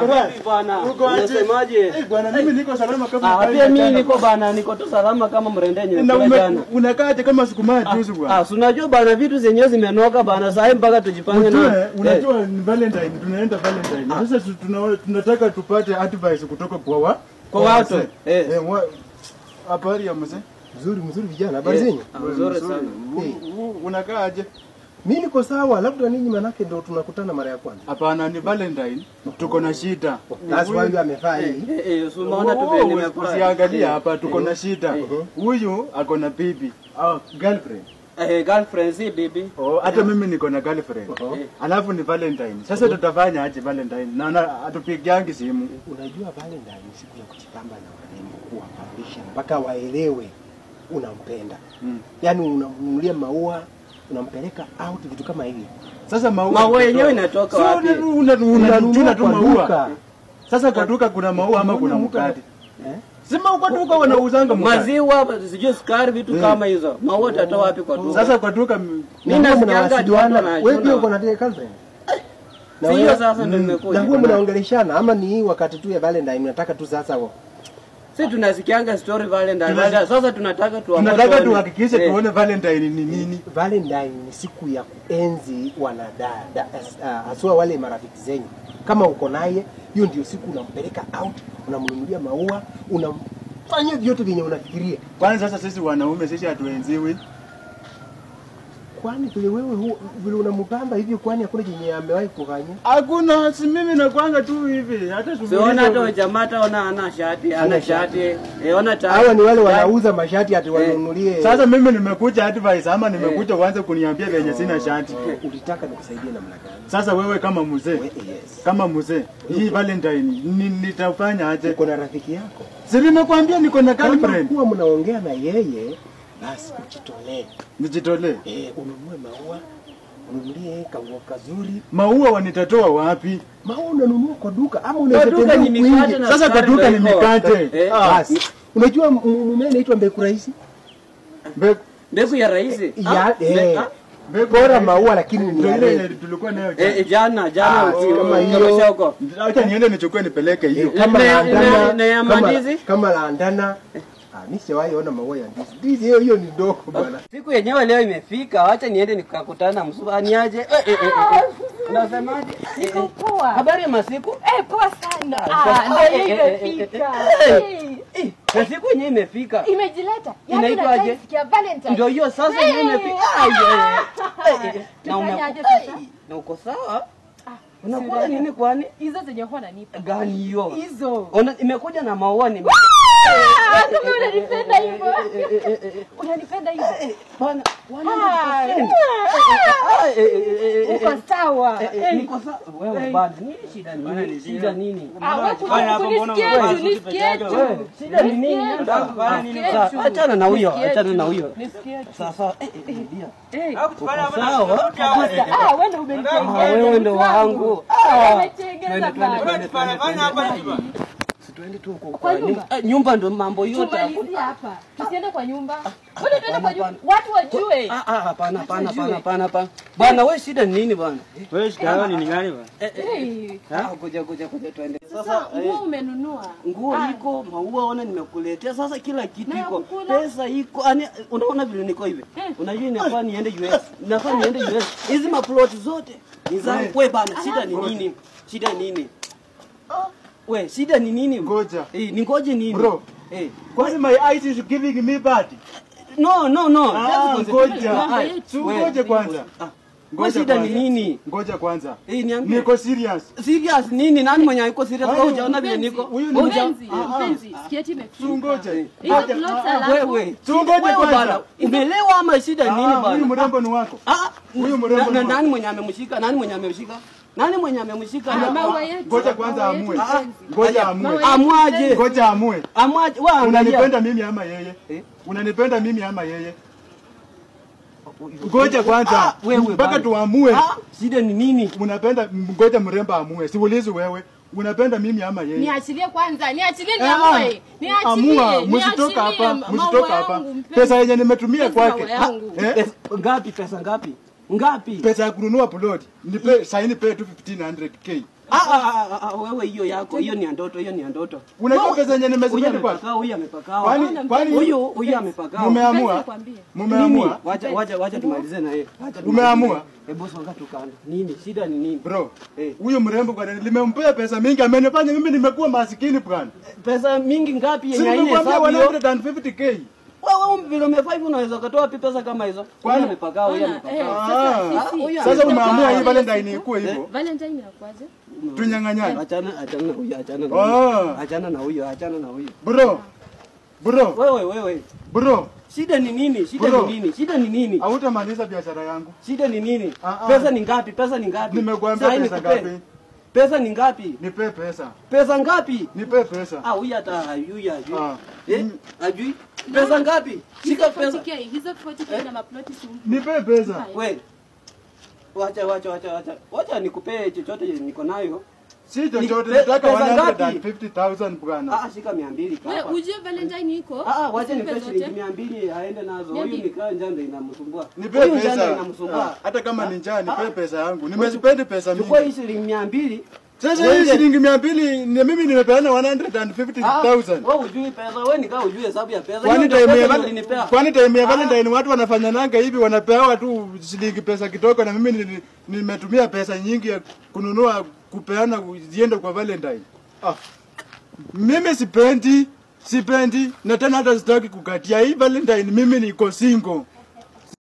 Vipi bwana? Unasemaje? Eh bwana, mimi niko salama kama pia mimi niko bana, niko tu salama kama mrendenye kula jana. Unakaaje kama siku moja juzi bwana? Si unajua bana vitu zenyewe zimenoka bana, sasa mpaka tujipange na. Unajua ni Valentine, tunaenda Valentine. Sasa tunataka tupate advice kutoka kwa watu. Habari ya mzee? Mzuri mzuri vijana, habari zenyu? Mzuri sana. Unakaaje? Mimi niko sawa, labda ninyi manake ndio tunakutana mara ya kwanza. Hapana, ni Valentine, tuko na shida. That's why you amevaa hii. Si umeona tu vile nimevaa. Usiangalie hapa, tuko na shida. Huyu ako na bibi. Girlfriend. Girlfriend si bibi. Hata mimi niko na girlfriend. Alafu ni Valentine. Sasa tutafanya aje Valentine? Na atupigiangi simu. Unajua Valentine ni siku ya kujipamba na warembo, kuwapambisha mpaka waelewe unampenda. Yaani unamnunulia maua, unampeleka out, vitu kama hivi. Sasa maua yenyewe inatoka wapi? Unachuna tu maua. Sasa kwa duka kuna maua ama kuna mkate? Sema kwa duka wanauzanga mkate. Maziwa, sijui sukari, vitu kama hizo. Maua utatoa wapi kwa duka? Sasa kwa duka mimi nasikianga tu watu wanachuna. Wewe pia uko na girlfriend? Na hiyo sasa ndio nimekuja. Na huwa mnaongeleshana ama ni wakati tu ya Valentine mnataka tu sasa wao? Sisi tunasikianga story Valentine. Sasa tunataka tuamue. Tunataka tuhakikishe tuone Valentine ni nini. Valentine ni siku ya kuenzi wanadada, haswa wale marafiki zenyu. Kama uko naye, hiyo ndio siku unampeleka out, unamnunulia maua, unamfanyia vyote vyenye unafikiria. Kwani sasa sisi wanaume sisi hatuenziwi? Kwani vile wewe vile unampamba hivyo, kwani hakuna chenye amewahi kufanya? Hakuna, si mimi nakwanga tu hivi. Hata siona hata jamaa hata ona ana shati, ana shati. Ona tayari. Hawa ni wale wanauza mashati ati wanunulie. Sasa mimi nimekuja advice ama nimekuja uanze kuniambia venye sina shati. Ulitaka nikusaidie namna gani? Sasa wewe kama mzee. Yes. Kama mzee, hii Valentine nitafanya aje? Uko na rafiki yako? Si nimekuambia niko na girlfriend. Kama mnaongea na yeye, basi ujitolee. Nijitolee? Ununue maua, ununulie kanguo kazuri. Maua wanitatoa wapi? Maua unanunua kwa duka ama unaweza tembea kwingi. Sasa kwa duka ni mikate. Basi. Unajua mmea inaitwa mbegu rahisi? Mbegu ya rahisi? Bora maua lakini ni yale tulikuwa nayo jana jana kama hiyo huko. Acha niende nichukue nipeleke hiyo. Kama la kama laandana. Mimi sijawahi ona maua ya ndizi. Ndizi hiyo ni ndogo bwana. Siku yenyewe leo imefika, acha niende nikakutana na msuba niaje. Unasemaje? Niko poa. Habari ya masiku? Poa sana. Ndio imefika. Na siku yenyewe imefika. Imejileta. Yaani inaitwaje? Sikia Valentine. Ndio hiyo sasa yenyewe imefika. Na sasa? Na uko sawa? Unakula nini kwani? Hizo zenye huwa nanipa. Gani hiyo? Hizo. Ona imekuja na maua ni. Kama unanipenda hivyo. Unanipenda hivyo. Bwana, bwana. Uko sawa. Niko sawa. Wewe bwana, nini shida nini? Shida nini? Shida ni nini? Achana na huyo, achana na huyo. Sasa ndio. Sawa. Wewe ndio umenitengeza. Wewe ndio wangu. Umetengeza bwana. Tuende tu huko kwa nyumba. Nyumba ndio mambo yote. Tumalizie hapa. Tusiende kwa nyumba. Wewe tuende kwa nyumba. Watu wajue. Hapana hapana hapana hapana hapana. Bwana wewe shida ni nini bwana? Wewe shida yako ni gani bwana? Ngoja ngoja ngoja tuende. Sasa nguo umenunua. Nguo iko, maua ona nimekuletea. Sasa kila kitu iko. Pesa iko. Yaani unaona vile niko hivi. Unajua inafaa niende US. Inafaa niende US. Hizi maplot zote ni zangu wewe bwana. Shida ni nini? Shida nini? We, shida ni nini? Ngoja. Ni ngoje nini? Bro. Kwani my eyes is giving me bad? No, no, no. Ngoja. Ngoja kwanza. Ngoja shida ni nini? Ngoja kwanza. Niambie. Niko serious. Serious nini? Nani mwenye yuko serious? Wewe hujaona vile niko? Ngoja. Mpenzi, sikieti imefika. Ngoja. Wewe. Ngoja kwanza. Umelewa ama shida nini bwana? Huyu mrembo ni wako. Huyu mrembo. Nani mwenye amemshika? Nani mwenye amemshika? Nani mwenye amemshika? Ngoja kwanza amue. Ngoja amue. Amuaje? Ngoja amue. Amuaje? Wewe angalia. Unanipenda mimi ama yeye? Unanipenda mimi ama yeye? Ngoja kwanza. Mpaka tuamue. Shida ni nini? Unapenda, ngoja mrembo amue. Siulizi wewe. Unapenda mimi ama yeye? Niachilie kwanza. Niachilie niamue. Niachilie. Amua, msitoka hapa. Msitoka hapa. Pesa yenye nimetumia kwake. Ngapi pesa ngapi? Ngapi? Pesa ya kununua plot. Nipe saini pe tu 1500k. Wewe hiyo yako, hiyo ni ndoto, hiyo ni ndoto. Unajua pesa yenye nimezipenda kwa? Huyu amepakawa. Kwani huyu amepakawa. Mumeamua? Mumeamua? Wacha tumalize na yeye. Umeamua? Hebu songa tu kando. Nini? Shida ni nini? Bro, huyu mrembo kwa nini limempea pesa mingi amenifanya mimi nimekuwa masikini bwana. Pesa mingi ngapi yenye haina hesabu? 150k. Wewe vile umefanya unaweza kutoa wapi pesa kama hizo? Kwani amepakawa huyu amepakawa. Sasa umeamua hii Valentine ikuwe hivyo. Valentine inakuaje? Tunyang'anyane. Achana na huyu, achana na huyu. Achana na huyu, achana na huyu. Bro. Bro. Wewe. Bro. Shida ni nini? Shida ni nini? Shida ni nini? Hautamaliza biashara yangu. Shida ni nini? Pesa ni ngapi? Pesa ni ngapi? Nimekuambia pesa ngapi? Pesa ni ngapi? Nipe pesa. Pesa ngapi? Nipe pesa. Huyu hata hajui. Hajui. Pesa ngapi? Shika pesa. 40k, hizo 40k na maploti si. Nipe pesa. Wewe. Wacha. Wacha nikupee chochote niko nayo. Si chochote, nataka 150,000 bwana. Shika 200 kapa. Wewe ujue Valentine iko? Wacha nipe shilingi 200 aende nazo. Huyu nikaa njaa ndio inamsumbua. Nipe pesa. Hata kama ni njaa nipe pesa yangu. Nimesipendi pesa mingi. Chukua hii shilingi 200. Sasa hii shilingi 200 ni mimi nimepeana 150,000. Wewe hujui pesa, wewe nikaa hujui hesabu ya pesa. Kwani time ya Valentine watu wanafanyananga hivi, wanapewa tu shilingi pesa kidogo, na mimi nimetumia pesa nyingi ya kununua kupeana ziende kwa Valentine. Mimi sipendi na tena hata sitaki kukatia hii Valentine. Mimi niko single.